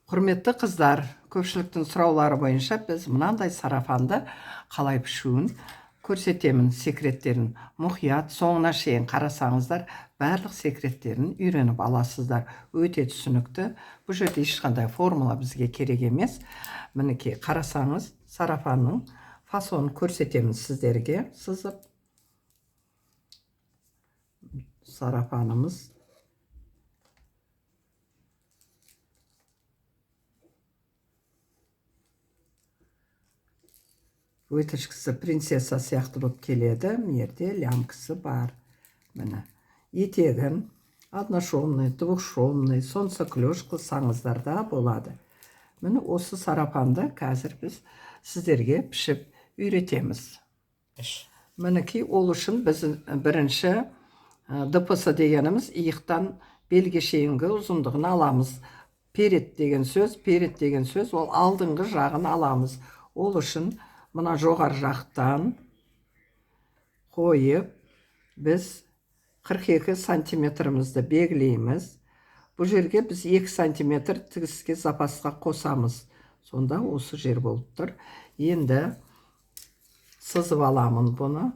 Құрметті қыздар, көпшіліктің сұраулары бойынша біз мынандай сарафанды қалай пішуін көрсетемін, секреттерін. Мұқият соңына шейін қарасаңыздар, барлық секреттерін үйреніп аласыздар. Өте түсінікті. Бұл жерде ешқандай формула бізге керек емес. Мінекей, қарасаңыз, сарафанның фасонын көрсетемін сіздерге сызып. Сарафанымыз выточкасы принцесса сияқты болып келеді. Мына жерде лямкасы бар. Міне, етегін одношовный, двухшовный, солнцеклеш қылсаңыздар да болады. Міне, осы сарафанды қазір біз сіздерге пішіп үйретеміз. Мінекей, ол үшін біз бірінші ДПС дегеніміз иықтан белге шейінгі ұзындығын аламыз. Перед деген сөз, перед деген сөз ол алдыңғы жағын аламыз. Ол үшін мына жоғары жақтан қойып, біз 42 сантиметрімізді белгілейміз. Бұл жерге біз 2 сантиметр тігіске запасқа қосамыз. Сонда осы жер болып тұр. Енді сызып аламын бұны.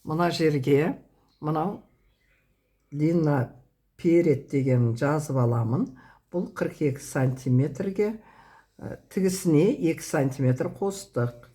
Мына жерге мынау длина перед деген жазып аламын. Бұл 42 сантиметрге, тігісіне 2 сантиметр қостық.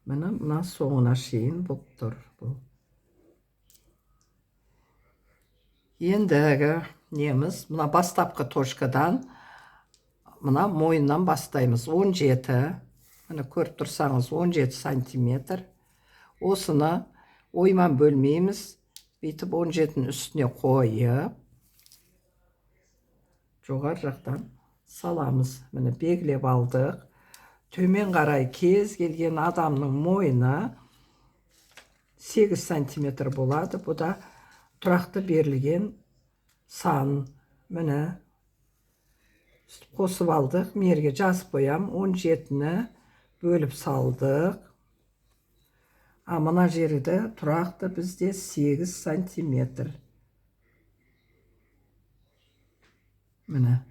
Міне, мына соңына шейін болып тұр бұл. Ендігі неміз мына бастапқы точкадан, мына мойыннан бастаймыз. 17, міне, көріп тұрсаңыз, 17 сантиметр. Осыны ойман бөлмейміз. Бүйтіп 17-нің үстіне қойып, жоғары жақтан саламыз. Міне, белгілеп алдық. Төмен қарай кез келген адамның мойны 8 сантиметр болады. Бұ да тұрақты берілген сан. Міне, қосып алдық. Мерге жазып қоям. 17-ні бөліп салдық. А мына жерді тұрақты бізде 8 сантиметр. Міне,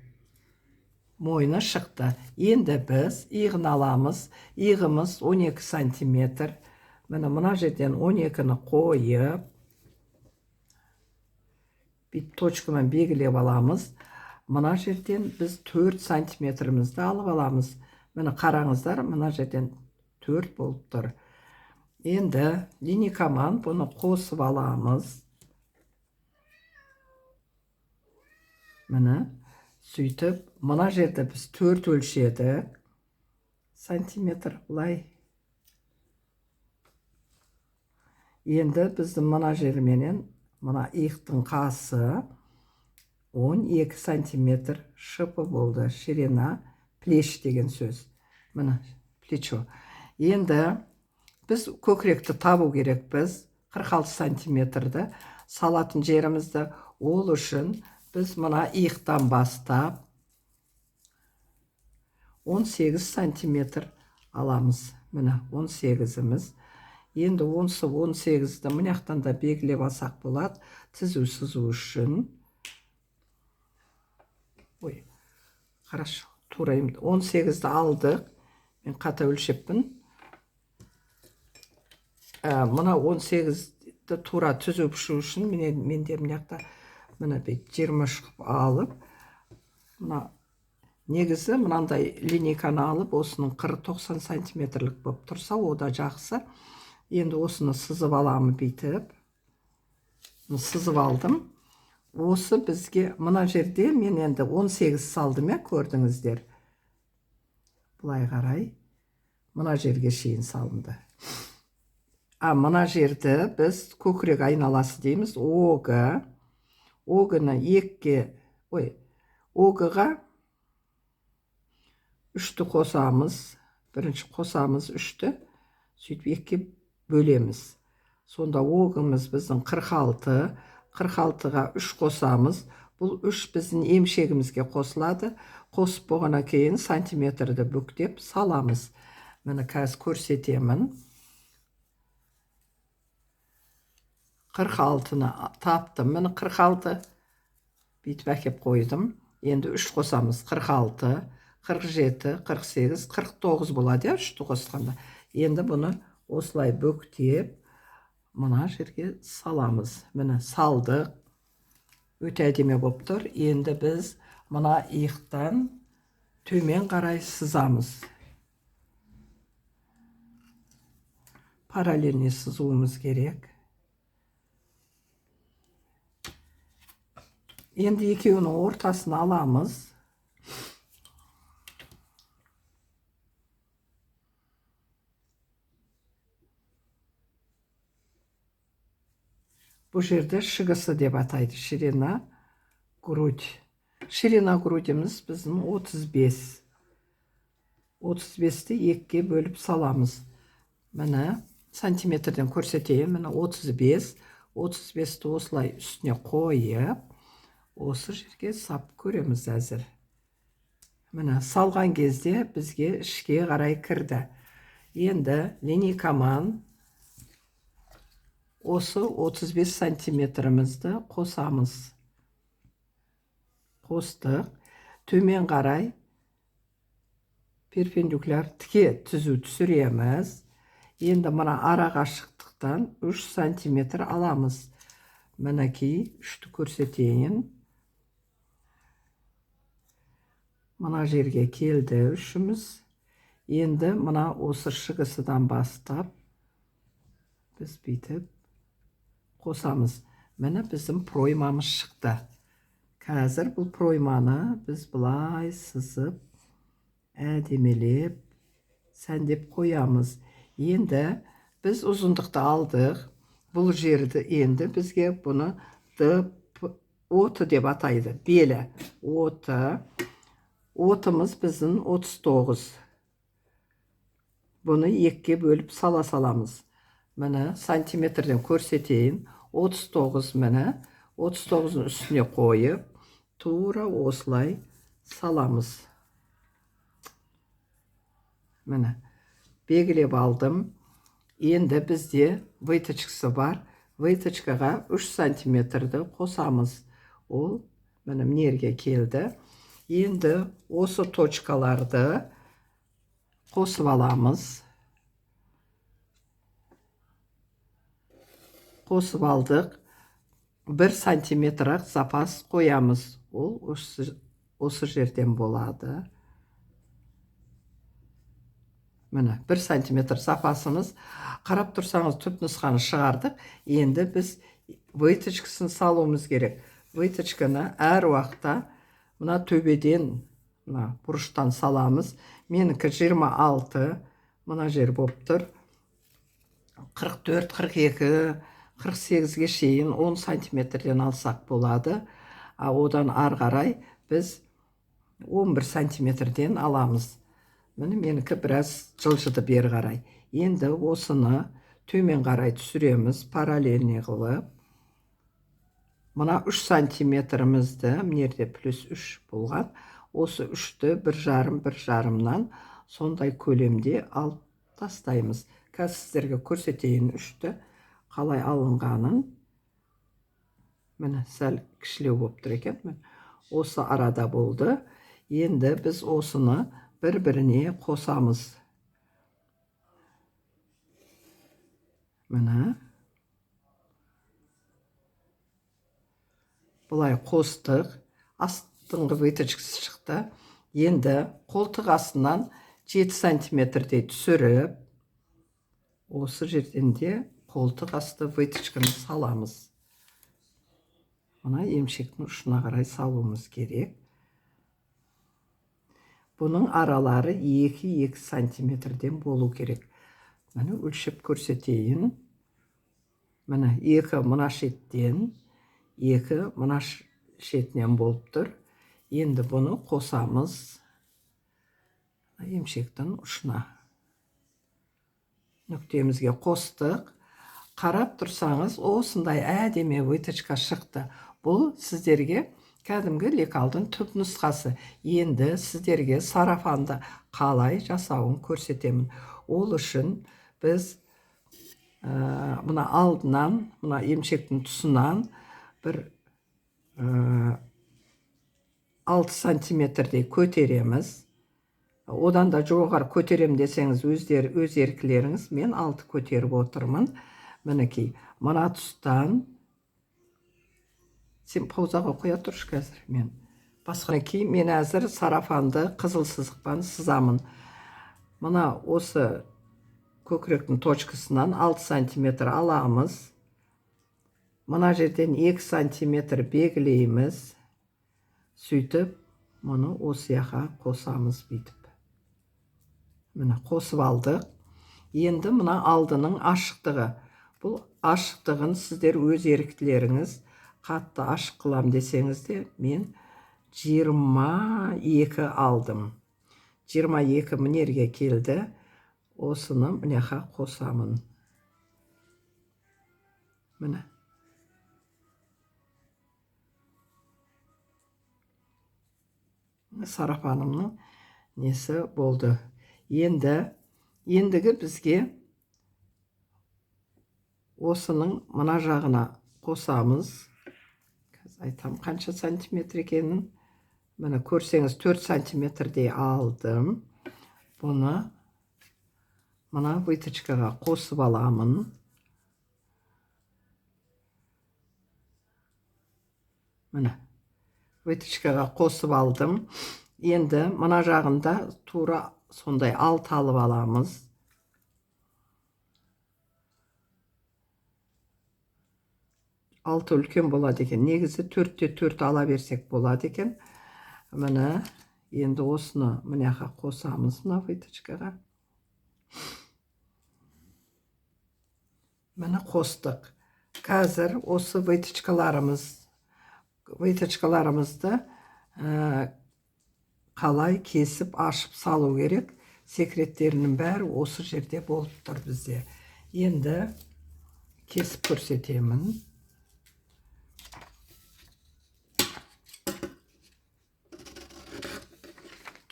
мойны шықты. Енді біз иығын аламыз. Иығымыз 12 сантиметр. Міне, мына жерден 12-ні қойып, бүйтіп точкамен белгілеп аламыз. Мына жерден біз 4 сантиметрімізді алып аламыз. Міне, қараңыздар, мына жерден 4 болып тұр. Енді линейкамен бұны қосып аламыз. Міне, сөйтіп мына жерде біз 4 өлшедік сантиметр былай. Енді біздің мына жерменен мына иықтың қасы 12 сантиметр шипы болды. Ширина плеч деген сөз. Міне, плечо. Енді біз көкіректі табу керекпіз. 46 сантиметрді салатын жерімізді. Ол үшін біз мына иықтан бастап 18 сантиметр аламыз. Міне, 18-іміз. Енді онсы 18-ді мына жақтан да белгілеп алсақ болады, түзу сызу үшін. Ой, хорошо, тура 18-ді алдық. Мен қата өлшеппін. Мына 18-ді тура түзу пішу үшін менде мына жақта міне бүйтіп 23 қылып алып, мына негізі мынандай линейканы алып, осының қыры 90 сантиметрлік болып тұрса, о да жақсы. Енді осыны сызып аламын бүйтіп. Сызып алдым. Осы бізге мына жерде мен енді 18 салдым, иә, көрдіңіздер. Былай қарай мына жерге шейін салынды. А мына жерді біз көкірек айналасы дейміз. Ог. Огыны екіге, ой, огыға үшті қосамыз. Бірінші қосамыз үшті, сөйтіп екіге бөлеміз. Сонда огымыз біздің 46, 46-ға 3 қосамыз. Бұл 3 біздің емшегімізге қосылады. Қосып болғаннан кейін сантиметрді бүктеп саламыз. Міне, қазір көрсетемін. 46-ны таптым. Міне 46. Бүйтіп әкеп қойдым. Енді 3 қосамыз. 46, 47, 48, 49 болады, иә, 3-ті қосқанда. Енді бұны осылай бүктеп мына жерге саламыз. Міне салдық. Өте әдемі болып тұр. Енді біз мына иықтан төмен қарай сызамыз. Параллельно сызуымыз керек. Енді екеуінің ортасын аламыз. Бұл жерде шығысы деп атайды. Ширина грудь. Ширина грудіміз біздің 35. 35-ті екіге бөліп саламыз. Міне сантиметрден көрсетейін. Міне 35. 35-ті осылай үстіне қойып, осы жерге сап көреміз әзір. Міне салған кезде бізге ішке қарай кірді. Енді линейкаман осы 35 сантиметрімізді қосамыз. Қостық. Төмен қарай перпендикуляр тіке түзу түсіреміз. Енді мына ара қашықтықтан 3 сантиметр аламыз. Мінекей 3-ті көрсетейін. Мына жерге келді үшіміз. Енді мына осы шығысыдан бастап біз бүйтіп қосамыз. Міне біздің проймамыз шықты. Қазір бұл пройманы біз былай сызып, әдемелеп, сәндеп қоямыз. Енді біз ұзындықты алдық. Бұл жерді енді бізге бұны Д, П, О, Т деп атайды. Белі. О, Т. Отымыз біздің 39. Бұны екіге бөліп сала саламыз. Міне сантиметрден көрсетейін. 39 міне. 39-ның үстіне қойып, тура осылай саламыз. Міне белгілеп алдым. Енді бізде выточкасы бар. Выточкаға 3 сантиметрді қосамыз. Ол міне мына жерге келді. Енді осы точкаларды қосып аламыз. Қосып алдық. 1 сантиметр-ақ запас қоямыз. Ол осы жерден болады. Міне 1 сантиметр запасымыз. Қарап тұрсаңыз түп нұсқаны шығардық. Енді біз выточкасын салуымыз керек. Выточканы әр уақытта мына төбеден, мына бұрыштан саламыз. Менікі 26, мына жер болып тұр. 44, 42, 48-ге шейін 10 сантиметрден алсақ болады. А одан ары қарай біз 11 сантиметрден аламыз. Міне менікі біраз жылжыды бері қарай. Енді осыны төмен қарай түсіреміз, параллельный қылып. Мына 3 сантиметрімізді, мына жерде плюс 3 болған, осы 3-ті бір жарым, бір жарымнан сондай көлемде алып тастаймыз. Қазір сіздерге көрсетейін 3-ті қалай алынғанын. Міне сәл кішілеу болып тұр екен. Міне осы арада болды. Енді біз осыны бір-біріне қосамыз. Міне былай қостық. Астыңғы выточкасы шықты. Енді қолтық астынан 7 сантиметрдей түсіріп, осы жерден де қолтық асты выточканы саламыз. Мына емшектің ұшына қарай салуымыз керек. Бұның аралары 2-2 сантиметрден болу керек. Міне өлшеп көрсетейін. Міне 2 мына шеттен, 2 мына шетінен болып тұр. Енді бұны қосамыз емшектің ұшына. Нүктемізге қостық. Қарап тұрсаңыз, осындай әдемі выточка шықты. Бұл сіздерге кәдімгі лекалдың түп нұсқасы. Енді сіздерге сарафанды қалай жасауын көрсетемін. Ол үшін біз Мына алдынан, мына емшектің тұсынан бір 6 сантиметрдей көтереміз. Одан да жоғары көтерем десеңіз, өз еркілеріңіз. Мен 6 көтеріп отырмын. Мінекей, мына тұстан сен паузаға қоя тұршы қазір мен. Басқа кейін мен әзір сарафанды қызыл сызықпен сызамын. Мына осы көкіректің точкасынан 6 сантиметр аламыз. Мына жерден 2 сантиметр белгілейміз. Сөйтіп, мұны осы жаққа қосамыз бүйтіп. Міне, қосып алдық. Енді мына алдының ашықтығы. Бұл ашықтығын сіздер өз еріктілеріңіз қатты ашық қылам десеңіз де, мен 22 алдым. 22 мінерге келді. Осыны мыняқа қосамын. Міне. Сарафанымның несі болды. Ендігі бізге осының мына жағына қосамыз. Қазір айтам қанша сантиметр екенін. Міне, көрсеңіз 4 сантиметрдей алдым. Бұны мына выточкаға қосып аламын. Міне, выточкаға қосып алдым. Енді мына жағында тура сондай 6 алып аламыз. 6 үлкен болады екен. Негізі 4-те 4 ала берсек болады екен. Міне, енді осыны мыняқа қосамыз мына выточкаға. Міне, қостық. Қазір осы выточкаларымызды қалай кесіп ашып салу керек, секреттерінің бәрі осы жерде болып тұр бізде. Енді кесіп көрсетемін.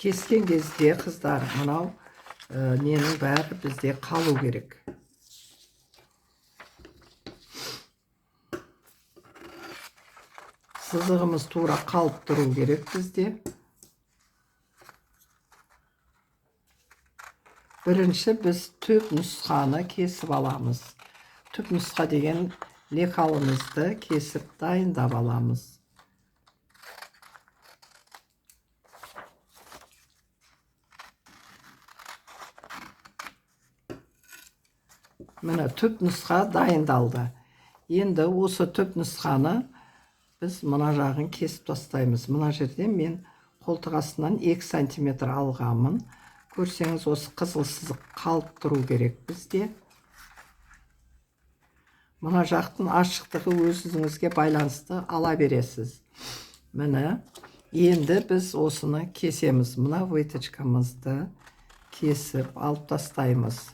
Кескен кезде, қыздар, мынау ненің бәрі бізде қалу керек. Сызығымыз тура қалып тұру керек бізде. Бірінші біз түп нұсқаны кесіп аламыз. Түп нұсқа деген лекалымызды кесіп дайындап аламыз. Міне, түп нұсқа дайындалды. Енді осы түп нұсқаны біз мына жағын кесіп тастаймыз. Мына жерден мен қолтық астынан 2 сантиметр алғанмын. Көрсеңіз, осы қызыл сызық қалып тұру керек бізде. Мына жақтың ашықтығы өзіңізге байланысты ала бересіз. Міне, енді біз осыны кесеміз. Мына выточкамызды кесіп алып тастаймыз.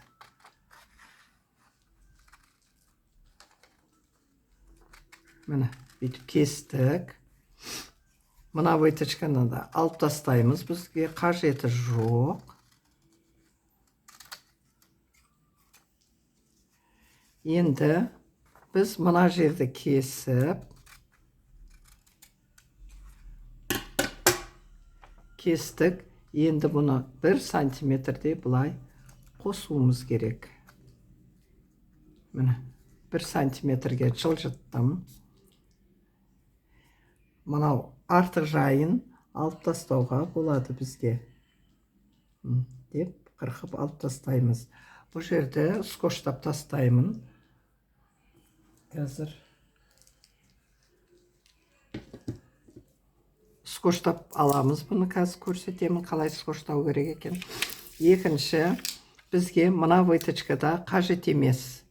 Міне, бүйтіп кестік. Мына выточканы да алып тастаймыз, бізге қажеті жоқ. Енді біз мына жерді кесіп, кестік. Енді бұны 1 сантиметрдей былай қосуымыз керек. Міне, 1 сантиметрге жылжыттым. Мынау артық жайын алып тастауға болады бізге. Деп қырқып алып тастаймыз. Бұл жерді скотчтап тастаймын. Қазір скотчтап аламыз бұны, қазір көрсетемін қалай скотчтау керек екен. Екінші, бізге мына выточкада қажет емес.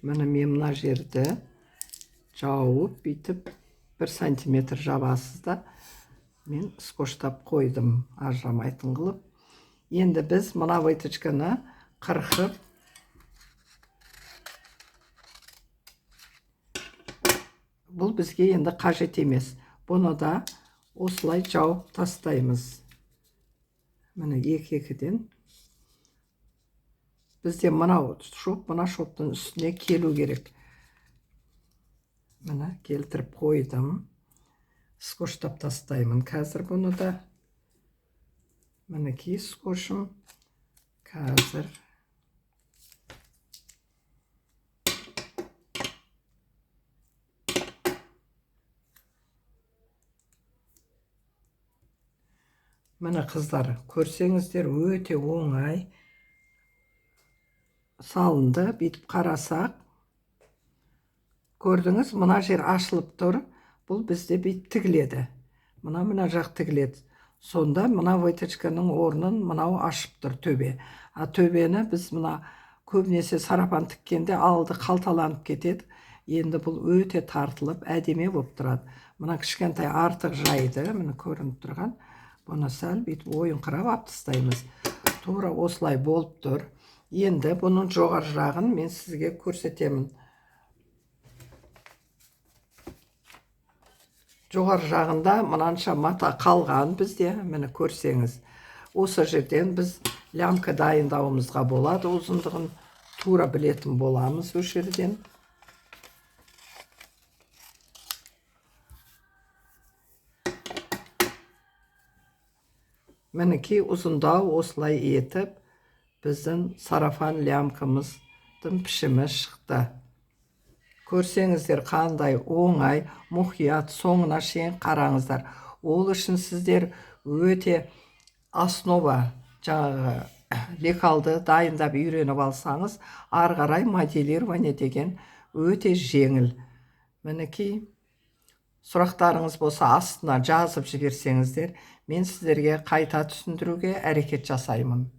Міне, мен мына жерді жауып, бүйтіп 1 сантиметр жабасыз да, мен скотчтап қойдым ажырамайтын қылып. Енді біз мына выточканы Қырқып бұл бізге енді қажет емес. Бұны да осылай жауып тастаймыз. Міне екі-екіден. Бізде мынау шоп, мына шоптың үстіне келу керек. Міне келтіріп қойдым. Скотчтап тастаймын қазір бұны да. Мінекей скотчым қазір. Міне қыздар, көрсеңіздер өте оңай салынды. Бүйтіп қарасақ, көрдіңіз, мына жер ашылып тұр. Бұл бізде бүйтіп тігіледі. Мына жақ тігіледі. Сонда мына выточканың орнын мынау ашып тұр төбе. А төбені біз мына көбінесе сарапан тіккенде алды қалталанып кетеді. Енді бұл өте тартылып әдемі болып тұрады. Мына кішкентай артық жайды, міне көрініп тұрған. Бұны сәл бүйтіп ойыңқырап алып тастаймыз. Тура осылай болып тұр. Енді бұның жоғары жағын мен сізге көрсетемін. Жоғары жағында мынанша мата қалған бізде, міне көрсеңіз. Осы жерден біз лямка дайындауымызға болады, ұзындығын тура білетін боламыз осы жерден. Мінекей ұзындау осылай етіп біздің сарафан лямкамыздың пішімі шықты. Көрсеңіздер қандай оңай, мұқият соңына шейін қараңыздар. Ол үшін сіздер өте основа жаңағы лекалды дайындап үйреніп алсаңыз, ары қарай моделирование деген өте жеңіл. Мінекей сұрақтарыңыз болса астына жазып жіберсеңіздер, мен сіздерге қайта түсіндіруге әрекет жасаймын.